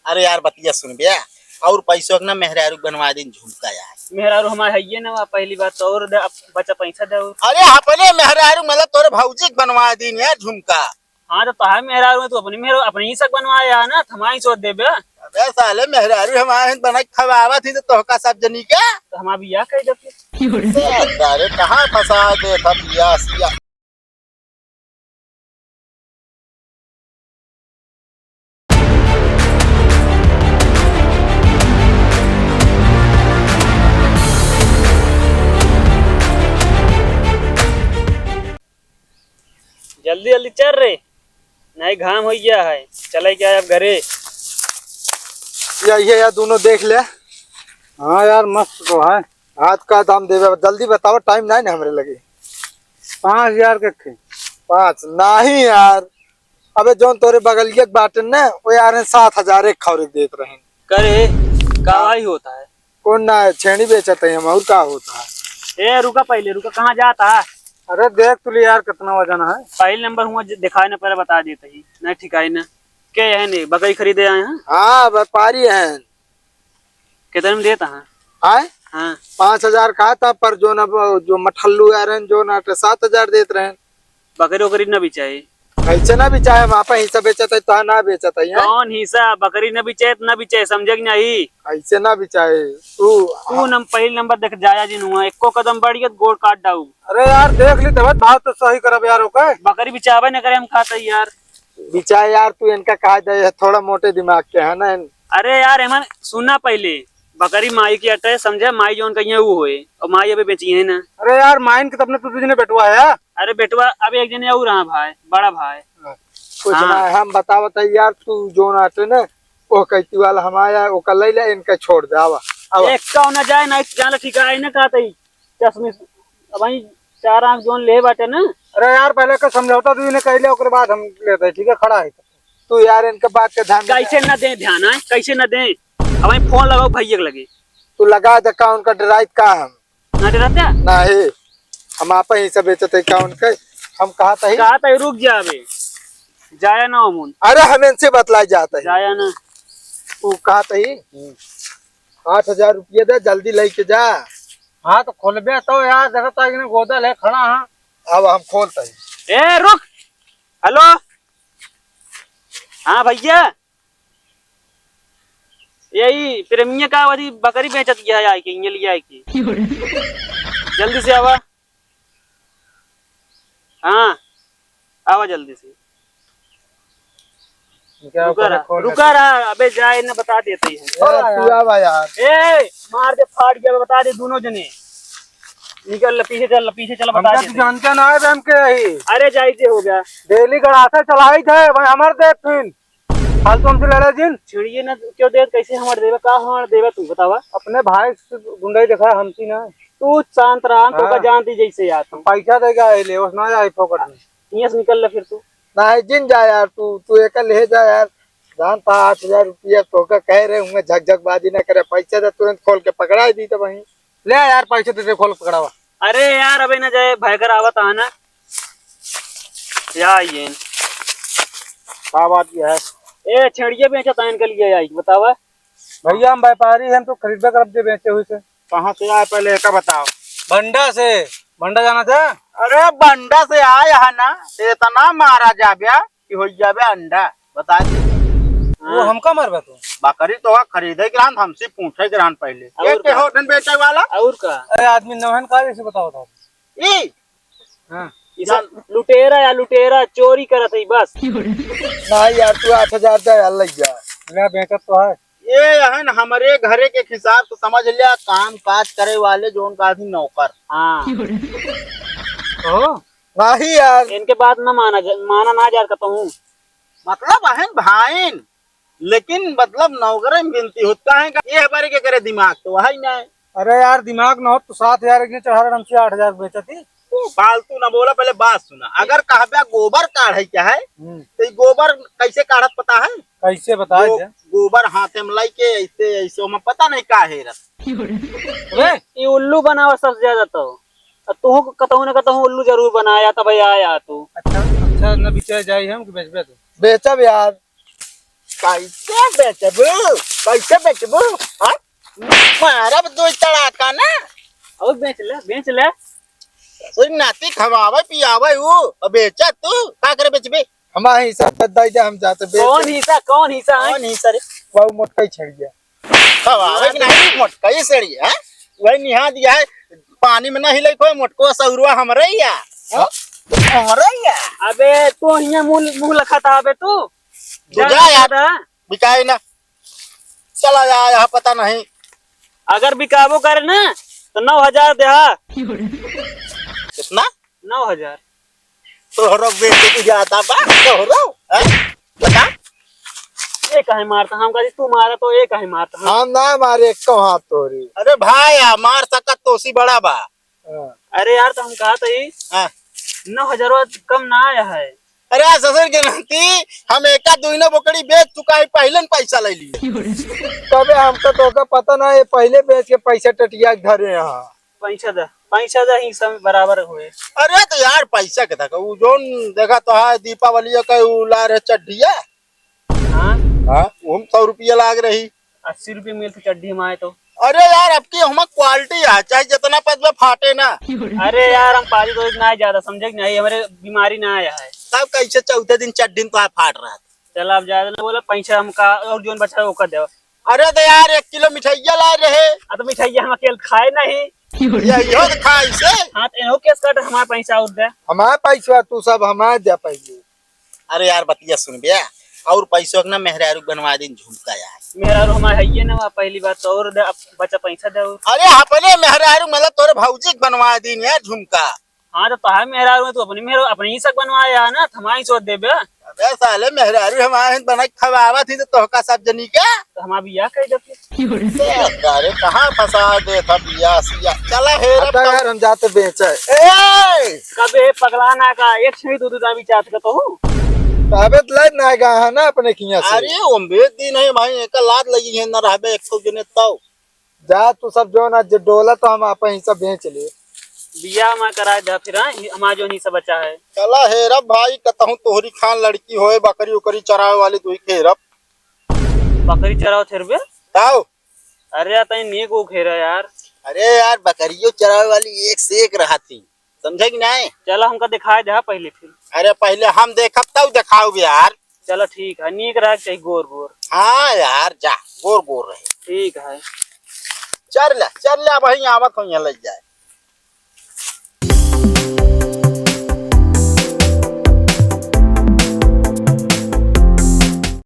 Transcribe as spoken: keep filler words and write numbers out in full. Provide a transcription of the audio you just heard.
अरे यार, बतिया सुन बे, और पैसों के ना मेहरारू बनवा दिन झुमका यार। मेहरारू हमारे हइये ना, पहली बात तो और दे, अब बचा पैसा दे और। अरे अपने मेहरारू मतलब तोरे भौजी के बनवा दिन यार झुमका। हाँ, तो तोहार मेहरारू है, तू अपनी मेहरारू, अपनी ही सक बनवाए है ना, तो हमारी सोच देबे। अबे साले, मेहरारू हमारे हैं, बना के खवावत ही तो तोहका सब जनी के। तो हमार बियाह कर देते। सारे कहाँ फंसा दे था बियाह सिया। जल्दी जल्दी चल रे, नहीं घाम हो गया है, चले क्या अब घरे। या, ये यार दोनों देख ले। हाँ यार, मस्त तो है। आज का दाम देवे, जल्दी बताओ, टाइम नहीं ना हमरे लगे। पाँच हजार के खे। पाँच नहीं यार, अबे जौन तोरे बगलिया के बाटे न, वो यार हैं सात हजार एक खौरे के देत रहे। करे, का हाँ। भाई होता है? कौन ना है, छेड़ी बेचत है हम, और का होता है? ए, रुका पहले, रुका, कहाँ जाता है? अरे देख तू ले यार, कितना वजन है। पहले नंबर हुआ, ज-, दिखाए न, पहले बता देते ही, नहीं ठिकाए न। के है नहीं, बकरी खरीदे आए हैं? हाँ, व्यापारी हैं। कितने में देता है? आए? हाँ। पाँच हजार कहा था, पर जो न, जो मठल्लू आ रहे हैं, जो ना, तो सात हजार देत रहे हैं। बकरी ओकरी न बिचाई। कैसे ना बिचाए? हम आपन हिस्सा बेचत है, तो ना बेचत है, हैं? कौन हिस्सा? बकरी न बिचाए, तो न बिचाए, समझे कि नहीं? कैसे ना बिचाए? तू तू नम-, पहली नंबर देख, जाया जिन हुआ, एको कदम बढ़ गया, तो गोड़ काट डाऊ। अरे यार, देख ली, तबीयत भाव तो सही करब यार, ओके? बकरी बिचावे न करे, हम कहते यार। बिचाए यार, तू इनका कहा दे, थोड़ा मोटे दिमाग के है ना। अरे यार, एमन सुना पहले, बकरी माई की अटे, समझे? माई जौन कहिए वो होए, और माई अबे बेची है ना। अरे यार, माइन के तब ने तू तुझने बेटवा है यार। अरे बेटवा, अब एक जने और रहा भाई, बड़ा भाई। कुछ हाँ। ना, हम बतावत है यार, तू जौन आटे ना, वो कैती वाला हम आया, ओका ले ले, इनका छोड़ दे, आवा, आवा। एक का ना जाए ना, जान ला ठिकाए ना कहते ही। चश्मे, अब वहीं चार आंख जौन ले बाटे ना। अरे यार, पहले का समझौता तू इन्हें कर ले, ओकरे बाद हम लेते हैं, ठीक है? खड़ा है। तू यार इनके बात के ध्यान दे। कैसे ना दे ध्यान, है? कैसे ना दे? अब वहीं फोन लगाओ भैया के लगे। तू लगा दे का उनका डराइत का हम? ना डराते? नहीं, हम आप ही से बेचते का उनके, हम कहा था ही। कहा था ही रुक जा अबे। जाया ना अमुन। अरे हम इनसे बतलाई जाता है। जाया ना। तू कहा था ही। हम्म। आठ हजार रुपये दे, जल्दी लेके जा। हाँ, तो खोलबे तो यार, देखो तो इन्हें गोदल है, खड़ा है। अब हम खोलते हैं। ए, रुक। हेलो। हाँ भैया, यही प्रेमिया का वही बकरी बेचत गया है, आके, ये लिया आके। जल्दी से आवा। हाँ, आवा जल्दी से। क्या रुका रहा, रुका रहा, अबे जाए ना, बता देते ही हैं। ए, तू आवा यार। ए, मार दे, फाड़ गया, बता दे दोनों जने। निकल ले, पीछे चल, पीछे चल, बता देते हैं। जानते ना है, हम के यही। अरे, जाई जे हो गया। डेली गड़ासा चलाई थे, भाई, हमार देख फिन। फालतू हमसे लड़े जिन। छिड़िए ना, क्यों देत, कैसे हमार देवे, का हमार देवे, तू बतावा। अपने भाई से गुंडाई देखा है, हमसे ना। तू शांत रहा, हम तोका हाँ। जानती जैसे यार तू। पैसा देगा, ये ले, उसने आई फोकट में। यहाँ से निकल ले फिर तू। नहीं जिन जा यार, तू, तू एक ले जा यार। जान पा आठ हजार रुपया तोका कह रहे हूँ, झकझकबाजी ना करे, पैसा दे, तुरंत खोल के पकड़ा दी तो वहीं। ले यार, पैसे दे दे, खोल पकड़ावा। अरे यार, अबे ना जाए, भयकर आवत है ना। या ये। का बात ये है? ए, छेड़िए बेचत है इनके लिए आई, बतावा। भैया, हम व्यापारी हैं, तो खरीदबे करब जे बेचे हुई से। कहाँ से आए, पहले एका बताओ। बंडा से। बंडा जाना था? अरे, बंडा से आए है ना, इतना मारा जाबे कि हो जाबे अंडा, बता दे। वो हाँ। हमका मारबा तू? बकरी तो खरीदे के रहन, हमसे पूछे के रहन पहले। और ये के का? होटल बेचे वाला? और का? अरे आदमी नौहन का, इसे बताओ, बताओ। ई? हाँ। ई सब लुटेरा या लुटेरा चोरी करत है बस। नहीं यार, तू आठ हजार दे यार, लग जा। ले, बेचत तो है। ये है ना, हमारे घरे के हिसाब से समझ लिया, काम काज करे वाले जो उनका आदमी नौकर। हाँ। ओ? नहीं यार। इनके बात ना माना जा, माना ना यार कतहूँ। मतलब अहन भाईन, लेकिन मतलब नौकरे में गिनती होता है का? ये बारे के करे दिमाग तो वही ना है। अरे यार, दिमाग न हो तो सात हजार के चढ़ा रहे, हमसे आठ हजार बेचत ही। फालतू ना बोला, पहले बात सुना। अगर कहबे गोबर काढ़े के है, हम्म। तो ये गोबर कैसे काढ़त पता है? कैसे बताए गो-, दे? गोबर हाथे में लाई के ऐसे, ऐसे, ओमा पता नहीं का है रस। अबे, ये उल्लू बनावा सबसे ज्यादा तो। अब तू कतहूँ ना कतहूँ उल्लू जरूर बनाया, तब आया तू। अच्छा, अच्छा, न बिचार जाई हम कि बेचबे तू? बेचब यार। कैसे बेचबू? कैसे बेचबू? हाँ? मारब दो तड़ाका ना। और बेच ले, बेच ले। ससुर नाती खवावे पियावे ऊ, अब बेचा तू, का करे बेचबे? हमार हिस्सा दे दे, हम जाते बेच कौन दे। हिस्सा, कौन हिस्सा है? कौन हिस्सा रे? वो मोटका ही छड़िया। खवावे कि नहीं मोटका ही छड़िया, हैं? वही निहा दिया है, पानी में नहीं ले कोई मोटको सौरुआ हमरे ही है। हाँ? हमरे ही है। अबे तू हियां मुंह, मुंह लखाता अबे तू। बुझा यार। ज्यादा। बिकाए ना। चला जा, यहाँ पता नहीं। अगर बिकाबो करे ना, तो नौ हजार देहा। कितना? नौ हजार। तोहरो बेटे की ज्यादा बा, तोहरो, हैं? बता। ये काहे मारता? हम कहती तू मारा तो ये काहे मारता? हम ना मारे, एक हाथ तोरी। अरे भाई, आ, मार सकत तोसी बड़ा बा। हाँ। अरे यार, तो हम कहा था ही, हाँ। नौ हजार कम ना आया है। अरे ससुर के नाती, हम एका दुइनो बोकड़ी बेच चुका है, पहले न पैसा ले ली। तबे हमका तो का पता ना, ये पहले बेच के पैसा टटिया के धरे यहाँ। पैसा दे, पैसा दे, ही सब बराबर हुए। अरे तो यार, पैसा के था, उ जोन देखा तो है, दीपावली का उ ला रहे चड्ढिया। हाँ। हाँ, वो हम सौ रुपया लाग रही। अस्सी रुपये मिलत चड्ढी में आए तो। अरे यार, आपकी हमार quality है, चाहे जितना पतला फाटे ना। अरे यार, हम पाजी तो ना ज्यादा समझे कि नहीं, हमारे बीमारी ना आया है। तब कैसे चौथे दिन चड्ढी में तो फाट रहा था? चल, आप ज्यादा ना बोला, पैसा हमका और जोन बचा है, ओका दे। अरे तो यार, एक किलो मिठाइया ला रहे। आ तो मिठाइया हम अकेले खाए नहीं। ये यो तो खाए से। हाँ, तो इनको केस काट, हमारा पैसा और दे। हमारा पैसा तू सब हमारा दे पहले। अरे यार, बतिया सुन बे, और पैसों के ना मेहरारू बनवा दिन झुमका यार। मेहरारू हमारे है ये ना, पहली बात तो और दे, अब बचा पैसा दे और। अरे अपने मेहरारू मतलब तोरे भौजी के बनवा दिन यार झुमका। हाँ, तो तोहार मेहरारू है, तू अपनी मेहरारू, अपनी ही सक बनवा यार ना, थमाई सोच दे बे। अबे साले, मेहरारू हमारे हैं, बना के खवावा थी तो तोहका सब जनी के। तो हमार बियाह कर दे फिर। ए, अरे कहाँ फंसा दे था बियाह सिया। चला हे रे अब तक पग- यार हम जाते बेचे। ए! कबे पगला ना का, एक छई दो दो दाबी चाहत का तो हूँ। तो अबे तो लाइट ना गा है ना अपने किया से। अरे उम्मीद दी नहीं भाई, एक लात लगी है ना रहबे एक तो जने तो। जा तू सब जो ना जो डोला तो हम आप ही सब बेच ले। बियाह में करा दे फिर, हाँ, हमारा जो हिस्सा बचा है। चला हेरब भाई, कतहूँ तोहरी खान लड़की होए, बकरी उकरी चरावे वाली तू ही हेरब। बकरी चराओ थे बे? ताओ। अरे यार, तई नीक ऊ घेरा यार। अरे यार, बकरियों चरावे वाली एक से एक रहती, समझे कि नहीं? चला, हमका दिखाए दे, हाँ, पहले फिर। अरे, पहले हम देखब, तब दिखाओ यार। चला, ठीक है, नीक रहे के चाहिए, गोर गोर। हाँ यार, जा, गोर गोर रहे। ठीक है। चल ले, चल ले, अब वहीं आवत हो, यहाँ ले जाए।